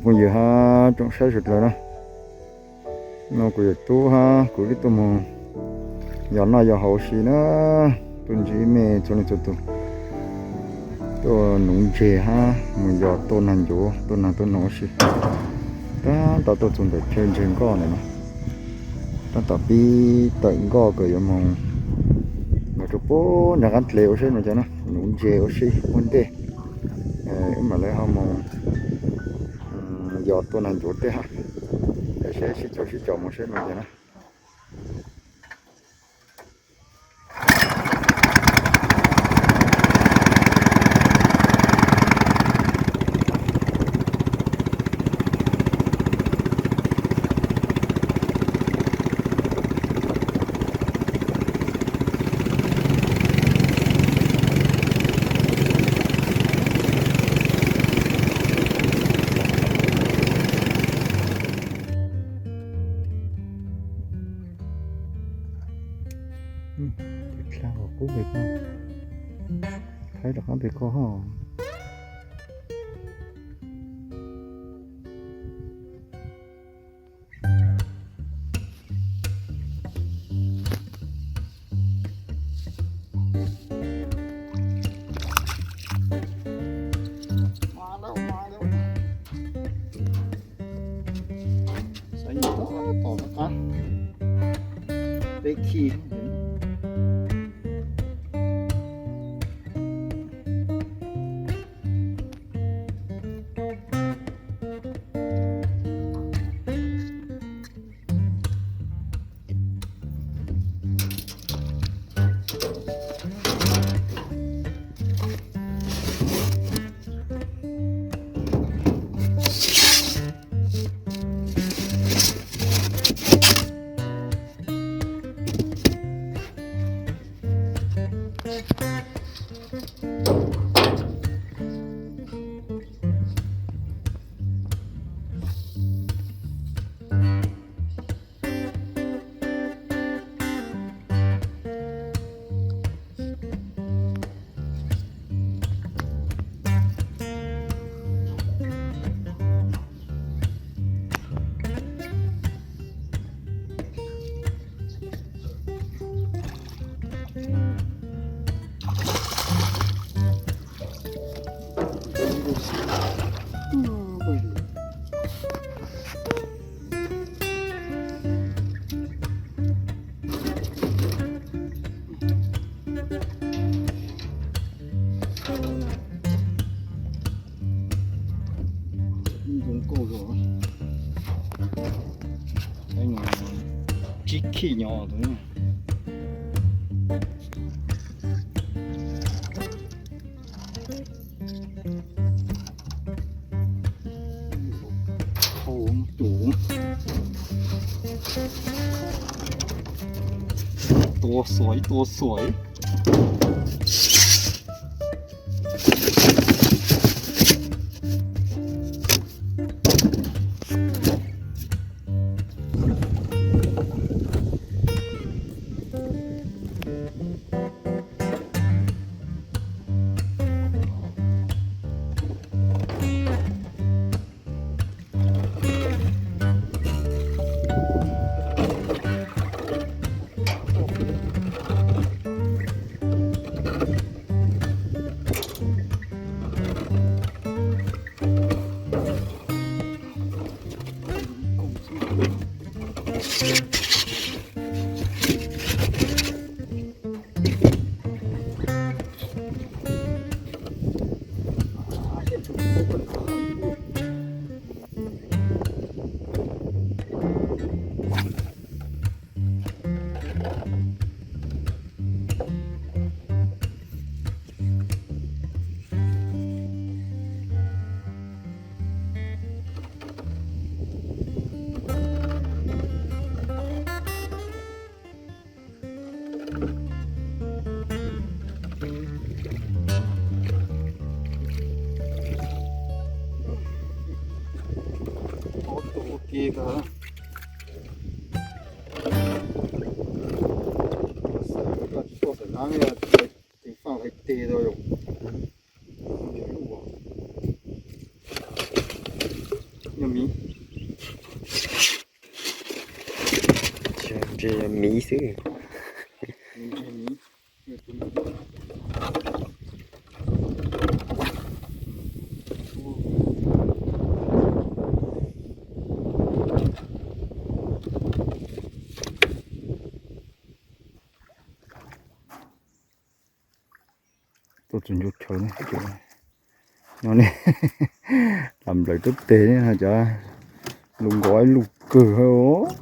Phooj ywg hab tsoom saib sawv dlawg na, no kuv yawm tub hab kuv wb tuaj moog yos noj yos haus ua si na, tuaj ntsib mej txhua leej txhua tug, tuaj nuv ntseg hab moog yos tuaj nag ncuav tuaj nag tuaj noog ua si. Tab tom tuaj txug ntawm chaw ntseg nkoj ntawm no, tab tom pib tawm nkoj kws yuav moog moog rua puag nraag qaab dleg ua seb no cov na, nuv ntseg ua si ua ntej, wb mam le ho moog yos tuaj nag ncuav tej hab, seb sib caum sib caum moog seb no cov na. Dlha qub pem ko, thaib rov qab pem ko hab. Saib nyuam qhuav tom rov qab peb khij. Zoo nkauj zog, tsib khij nyob tus. Tua xuav, tua xuav. Ob tug ua ke kawg. Xav koj tsis tuaj xav nab, ces faj hais tes tau yom. Ntiav luj, Miv. Ntshe yog miv xwb. Tuaj txog ncua chaw no ne, lam nplawm tub teg ne, cov lus nkauj ib lus kawg,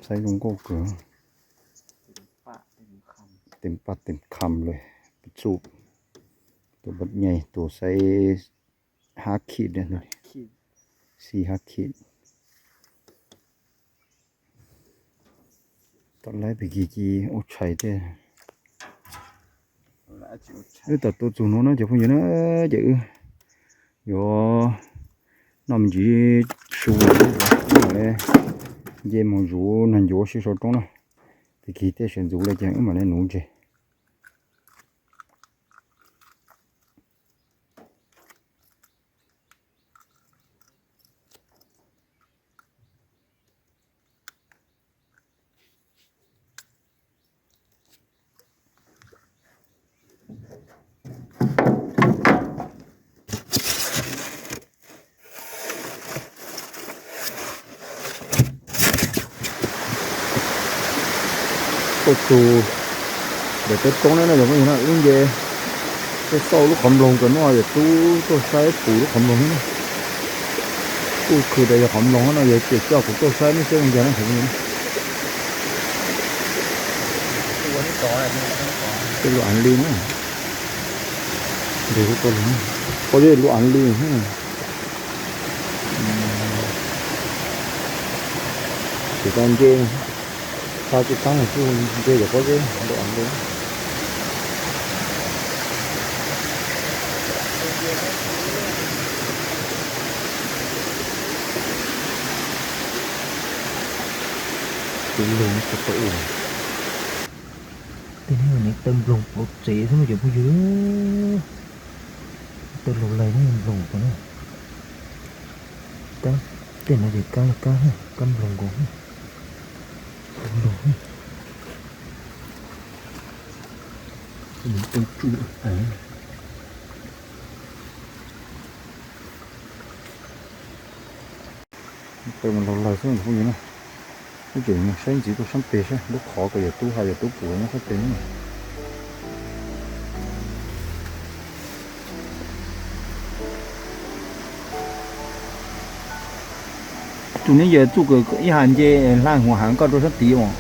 saib zoo nkauj kawg. Tes paj tes kham lawm, pes tsum, tus paj nyais tus xaiv hab khim, xi hab khim. Tom laib pem kis ci ua tshais thiab. Wb tau tuaj txug no na cov phooj ywg na, ces wb yuav noj me ntsis su, wb mam li nce moog zuv nag ncuav sib sau roob na. Pem kis tej sawv ntxuv lawm ces wb mam li nuv ntses. Tuaj txug ntawm teb roob na cov phooj ywg na, wb nce tuaj xauj lub qhov nploog kawg no, yawm tub tuaj saib pum lub qhov nploog na. Kuj khwv tias yog qhov nploog no, yog tias coj kuv tuaj saib nej saib zoo cas na. Tej lub av li na, nqis lub pob zeb, pob zeb lub av li. Tsis tau nce, tshaj tsis tau kuj nce cov pob zeb lub av li. Tus nploog no tsis tau ua. Tej no ne taw nploog pov tsev xwb no cov phooj ywg. Taw laus lais ne nploog ko na. Tej no ces kab kab, kab nploog nkaus. Nploog. Taw tsuj. Taw mas laus lawm xwb phooj ywg na. Wb tseem mus saib ntxiv tuaj sab pem saib lub qhov ko yawm tub hab yawm tub pum nyob sab pem. Tus neb yawm txuj kawm ib hais nce hla huv heev koj rau sab tid os.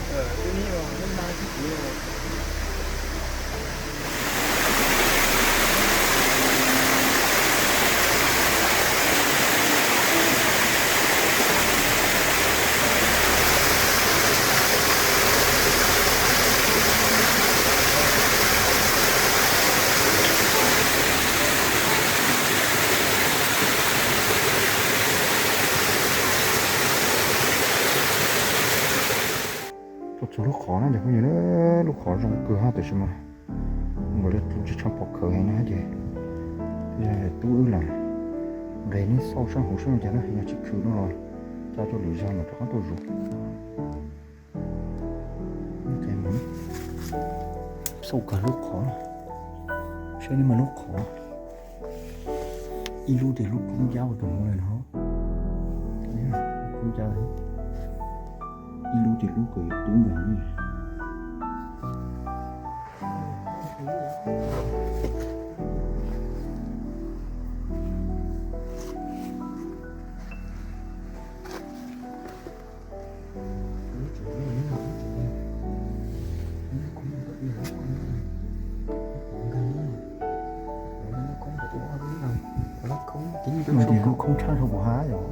Tuaj txug lub qhov na cov phooj ywg, lub qhov zoo kawg hab tiam sis mas nkaus li tsis tshua pom khawv heev na ces yog tub wb lam nqes neb xauj sab huv saib zoo cas na, yog tsis khwv no los coj tuaj lwm zag mas rov qab tuaj zuv. Xauj kag lub qhov, saib neb mas lub qhov, ib lub ces lub koob cab ua tus huv lawm no, koob cab, ib lub ces lub kawm tub ntag. Lub koob tshaj rau kuv hab yom.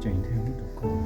Tseem thiaj lub tus koob.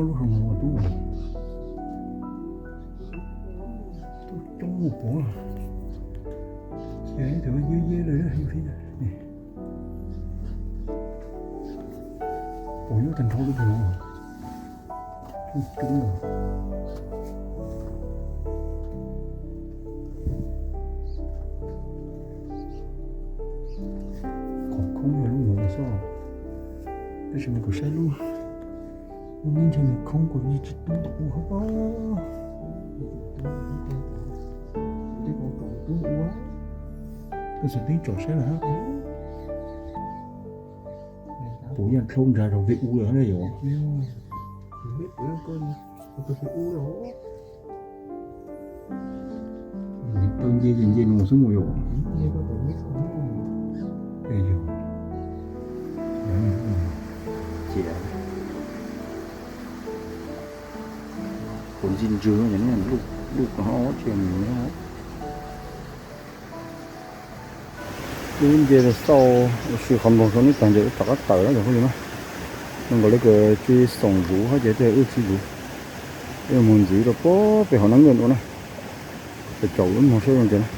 Lub hoo tub, tub coob mus puav, ces ib tug yeb yeb lawm. Puav nyob tag nrho lub hoo, tub coob. Qhov khoob yog lub hoo xwb, tab sis mas kuv saib lub, lub neb ntshe nws khoob kuv yeej tsis tub ua hab. Tus xov tib tsom saib lawm hab. Puav yam dlhau ntsa rau pem ub lawm hab na yom. Nws taw nce ces nce no xwb mus yom. Ces puav ntxi ntswg, lub, lub ko ho tsis mus. Wb nce los xauj ua si qhov nploog saum no tag ces wb rov qab tawm na cov phooj ywg na. Zoo nkaus li kws tsis xoom zuv hab ces tej wb tsis zuv, wb mus ntxiv rau puag pem hauv nab nkeej ua na, ces caum wb moog saib zoo cas na.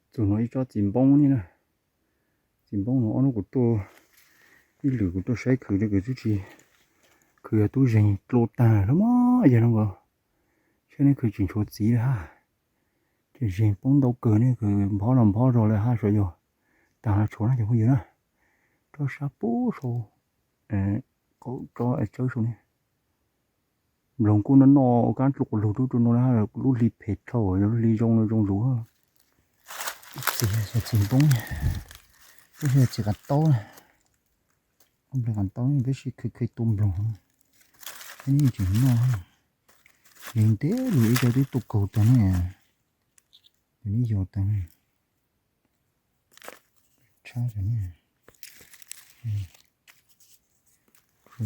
Txug no ib tsob txiv npoob ne na. Txiv npoob no ob hnub kuv tuaj, ib lwm kuv tuaj saib khwv li kws twb tsis, khwv yog tub zeeg dlua tag lawm mog, yog no nkaus, saib neb khwv tsis ntshua txiv lawm hab. Ces zeeg poob ntau kawg ne, kws nphob los nphob zog lawm hab, sav yog tag los tshuav na cov phooj ywg na. Tsob sab pub sau, qaum tsob tsawb sau ne. Nploog kuj noj noj ua kab dlua quas lug rau no na, lub hli phem dhau, yog lub hli zoo zoo zuv. Txiv npoob, peb txiv qav taub, nploog qav taub peb sib khwv khwv tua nploog, peb yeej tseem noj. Yeej ntev lug ib co twb tuaj kaug tag ne, neb yog tag ne. Tshab ne,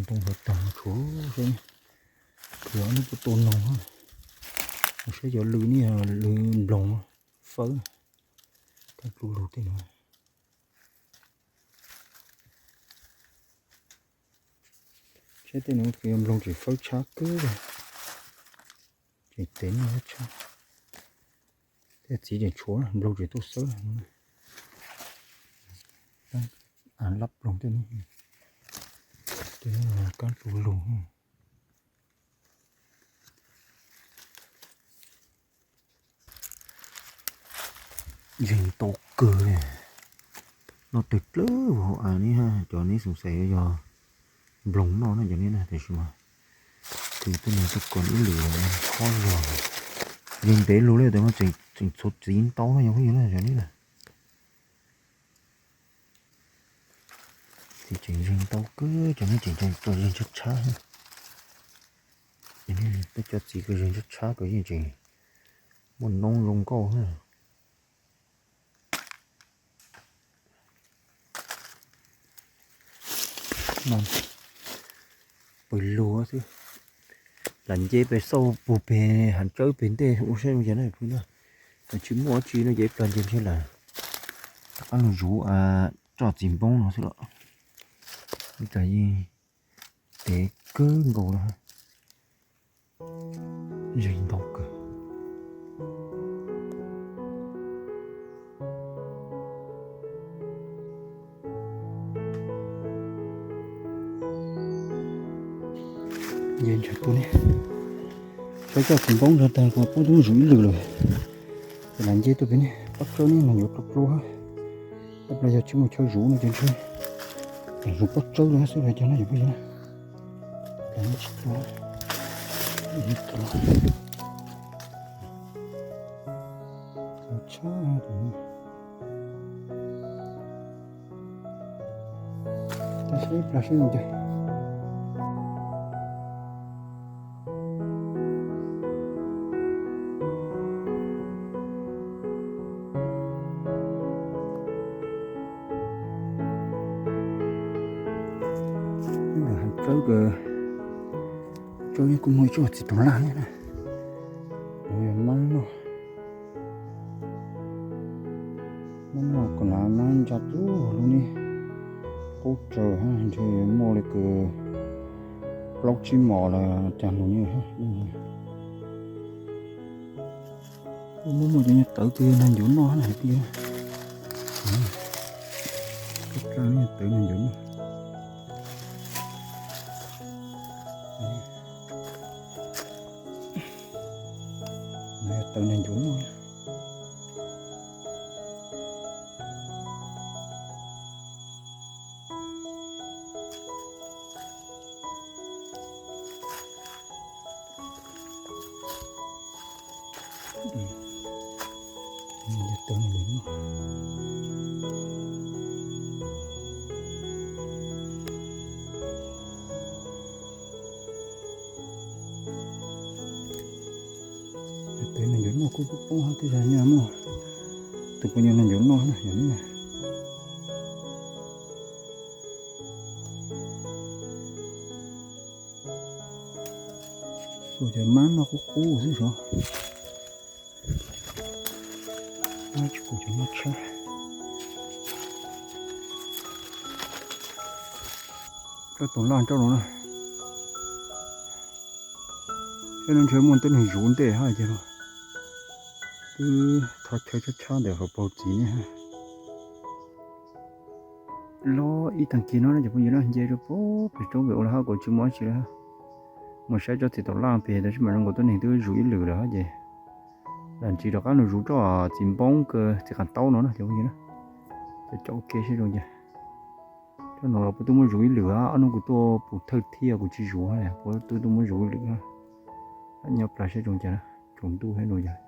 ntoo hov tag tshuav, khwv ob hnub tuaj tua noog, mus saib cov lw ne, lw nploog fawb, kab dlua lug tej no. Saib tej no khwv nploog tseem fawb tshab kawg, tseem tev noj tshab. Tej txiv tseem tshuav, nploog tseem tuaj xawb. Lab nploog tej, tej kab dlua lug. Yeej ntau kawg li. Noj tawg plawg hauv av ne, cov neb xav xav yog nploog noj na cov neb na, tiam sis mas khwv tej no tuaj kaus ib lwm pob zog. Yeej ntev lug li tes no tseem txhuav txiv ntau na yog phooj ywg na cov neb na. Txiv tseem zeeg ntau kawg, cov neb tseem tseem txom zeeg tshab tshab. Peb cov txiv kws zeeg tshab tshab kws yeej tseem muaj noob zoo nkauj na. Pawg lug xwb, lam nce pem xauj puag pem hav tsawb pem ntej ua saib zoo cas na phooj ywg na. Tsis muaj dab tsi no ces ib plag nce ntshe lam rov qab lug zuv tsob txiv npoob no xwb los. Ib plag yeej tev kawg nkaus lawm. Zeeg ntau kawg. Nce ntshai tuaj ne, saib tsob txiv npoob zog tag kuv poob tub zuv ib lwm lawm. Ces lam nce tuaj pem ne, pab tsawb ne mas yuav dlua dlua. Ib plag yog tsis muaj chaw zuv no ces ntshe zuv pab tsawb lawm xwb los cov no yog phooj ywg na. Tsis dlua. Ib tug, Tab sis ib plag seb zoo cas. Tsawb, tsawb kuj muaj ib tsob txiv taum laj thiab na. Mab noj, mab noj kom na mab ntsa tub lug ne, qub tsaws ntshe muaj li kws plaub tsib mos los cas lug ne. Muaj muaj cov nyuag tawv kws yog nag ncuav noj na hais tias, tawv nag ncuav noj, tawv nag ncuav noj. Tawv nag ncuav noj kuj poob hab, tej zag nyaj muaj tus puas nyuag nag ncuav noj na yom ne. Kuv cov mab noj qub qub xwb sov. Mab tsis kuv cov mab tshab. Tsob taum laj tsob no na. Saib no ntshe muaj tib neeg zuv ntej hab ces no. Twb thov chaw tshab tshab ntawm hauv paus txiv ne. Los ib tag kis no cov phooj ywg na, nce rau pem roob pem ua lawm hab, kuv tsis muaj dab tsi lawm. Mus saib tsob txiv taum laj pem tab sis mas zoo nkaus tuab neeg twb zuv ib lwm lawm hab ces lam ntsis rov qab mus zuv tsob txiv npoob kws txiv qas taub no na cov phooj ywg na. Cov caum ke seb zoo cas. Tsob no los puas tuaj muab zuv ib lwm, ob hnub kuv tuaj pus thawj thiab kuv tsis zuv, puas tuaj tuaj muab zuv ib lwm. Nyob plag seb zoo cas na, tsaus ntuj thiab no yog.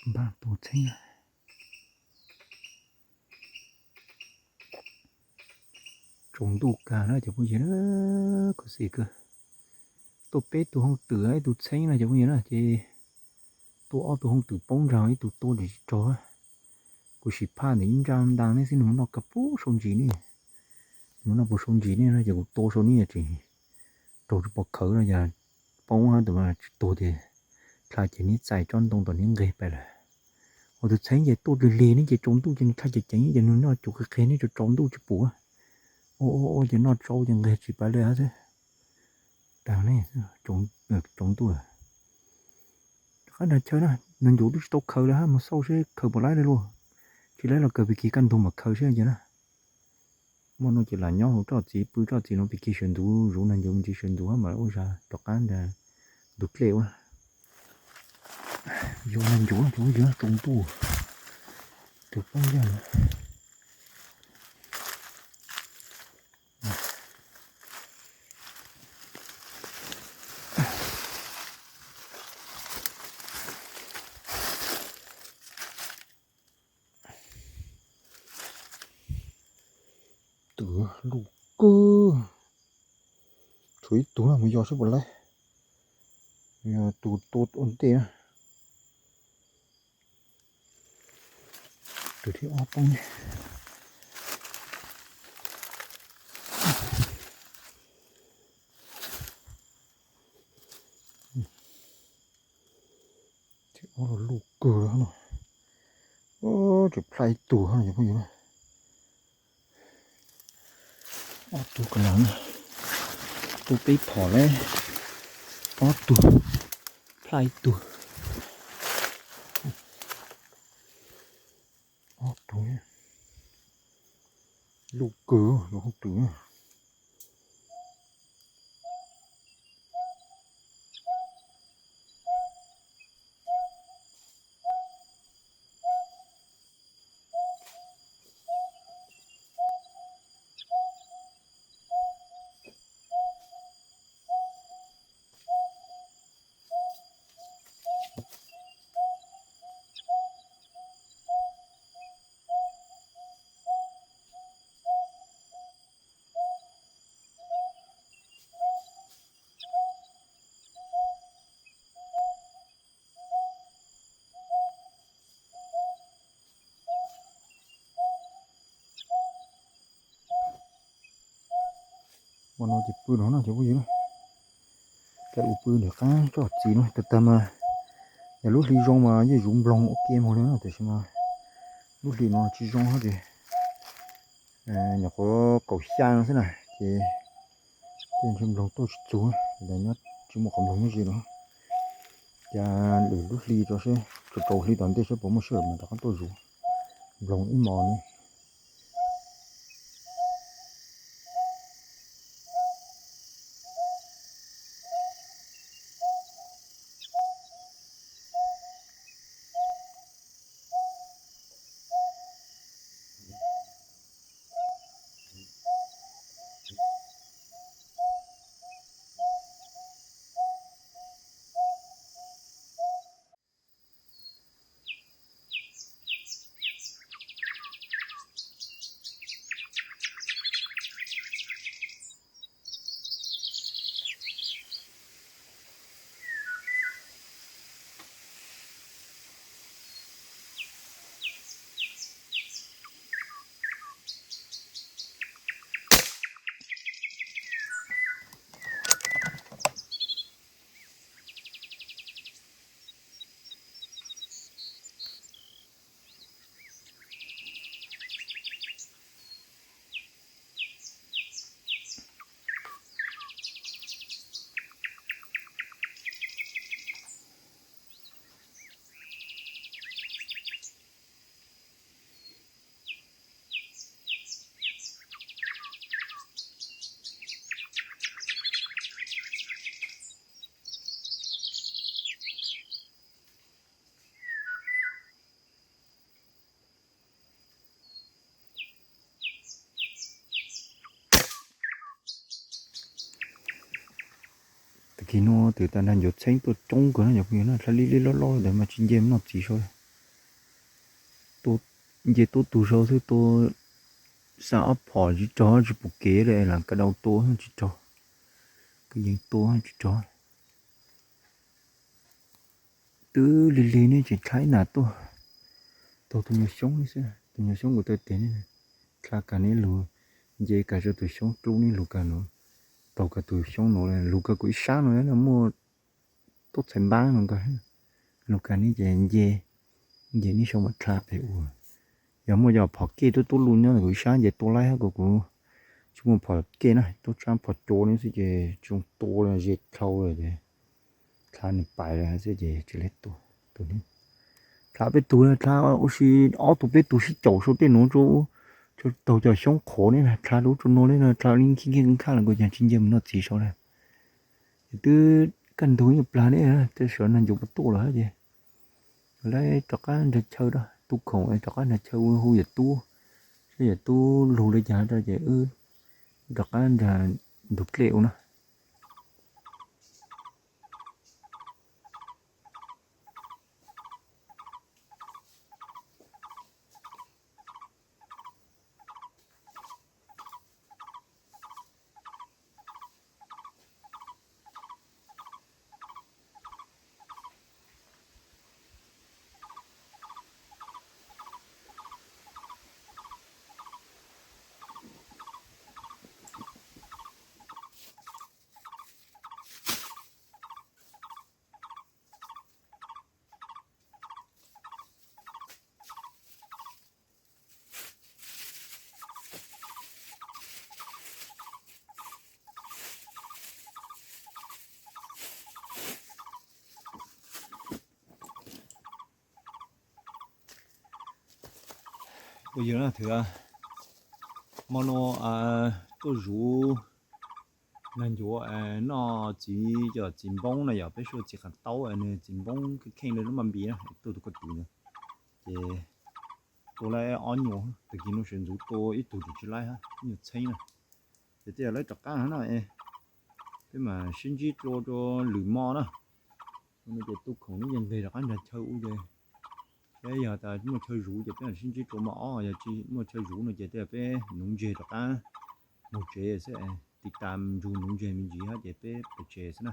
Npaj tua txheeb. Tsaus ntuj kawg na cov phooj ywg na, khuv xim kawg. Tuaj peb tug hooj twm ib tug txheeb na cov phooj ywg na, ces tuaj ob tug hooj twm poob nrag ib tug tua tsis raug. Kuv sim phaj ntawm ib nrab nta neb xwb, nws mus noj kawg pub sau ntsis ne. Nws mus noj puas sau ntsis ne no ces kuv tua sau ne tsis raug, tsis pom khawv no yog poob hab tus mas tsis tuag ces dlha ces neb txais tsob ntoo tom neb nqeg pais lawm. Ua tus txheeb ces tuaj lig lig ne ces tsaus ntuj ces nws dlha ces ceev ces nws noj cuv qig qig ne tsaus ntuj tsis pum. Ua ua ua ces noj tsau ces nqeg tsis pais li hab xwb. Tag ne, tsaus ntuj. Rov qab nrag chaw na, nag ncuv twb tsis tau khaws li hab, mus xauj seb khaws puas laib li lauj. Tsis laib los kawg pig kig kaj ntug mam khaws seb ces na. Muaj nuj ces lam nyob hauv tsob txiv pw, tsob txiv no pig kig sawv ntuv, zuv nag ncuv me ntsis sawv ntuv hab mam ua zag rov qab nrag ntug dlej ua. Yog nag ncuv cov phooj ywg, tsaus ntuj, tus poob yaj no. Twm luj kawg. Tshuav ib tug na, mus yos seb puas laib. Yog tus tua ua ntej na. Tus thib ob poob ne. Thib ob los luj kawg no. Tseem plaj ib tug no cov phooj ywg na. Ob tug ka las na, tua peb phom lawm, ob tug, plaj ib tug, ob tug, luj kawg cov hooj twm. Ua no ces pw no no cov phooj ywg na. Cas ua pw nram qab tsob txiv no tag tag mas, yog lub hli zoo mas yeej zuv nploog ua ke mus li na, tiam sis mas lub hli no tsis zoo hab ces nyuam qhuav kaum xya xwb na ces tej ntshe nploog tuaj tsis txug, nyob tsis muaj qhov nploog nyob ze no. Cas lwm lub hli tso seb, tsaus tsaus hli tom ntej seb puas muaj sij hawm mas rov qab tuaj zuv nploog ib hmos ne. Tag kis no twb tau nrag ncuav txheeb tuaj coob kawg no cov phooj ywg na, dlha li li loj loj ntawd mas tsis nce mus noj txiv saud li. Tua, nce tua tus zog xwb, tua xa ob phom tsis rog, tsis pom kev li, lam ka dau tua tsis rog, ka yeej tua tsis rog. Twb lig lig ne ces dlha ib nas tuaj taug tus nyuag xyoob xwb, tus nyuag xyoob kuv taw tes ne, dlha kam ne lug, nce kam rau tus xyoob dlub ne lug kam nuav, taug kam tus xyoob nuav lug kam kuv ib sab nuav muaj tuab txhais npaab no nkaus, lug kam ne ces nce, nce ne sau mam dlha pem ua. Yog muaj cov phom kej tuab tuab lug nyob ntawm kuv ib sab ces tua laib hab, kuv tsis muaj phom kej na, tuab tsaab phom cua ne xwb ces tsis zoo tua, ze dlhau lawm ces dlha nwg pais lawm xwb ces tsis le tua. Tus ne dlha peb tug, dlha ua si ob tug peb tug sib caum sau tej nuav rua, taug cov xyoob qhuav ne, dlha rua rua nuav le, dlha li khib khib nkhaj los kuj yog tsis nce mus noj txiv sau le. Ces twb kaj ntug ib plag ne, tej sawv nag ncuv puas tuaj lawm hab ces lawv rov qab nrag chaw rau tub khoom, rov qab nrag chaw ua hu yawm tub, saib yawm tub lug le caag rau ces wb rov qab nrag ntug dlej ua na. Phooj ywg na, hmo no tuaj zuv nag ncuav noj txiv, cov txiv npoob no yog peb suav txiv qav taub, nws txiv npoob kheej kheej le lub npab npis na, tuaj tus ko tw ntawd. Ces tua laib ob nyuag, tag kis no sawv ntxuv tua ib tug tsis laib hab, ib nyuag txheeb na. Ces tej yog lawv rov qab no na, peb mam sib ntsib dlua rua lwm mo na. No ces tub khoom neb yeej nqis rov qab nrag chaw ua ces, saib yog tas muaj chaw zuv ces peb mam sib ntsib dlua mo ob, yog tsis muaj chaw zuv no ces tej yog peb nuv ntseg rov qab moog tsev xwb, tiv tas nrug nuv ntseg me ntsis hab ces peb pais tsev xwb na.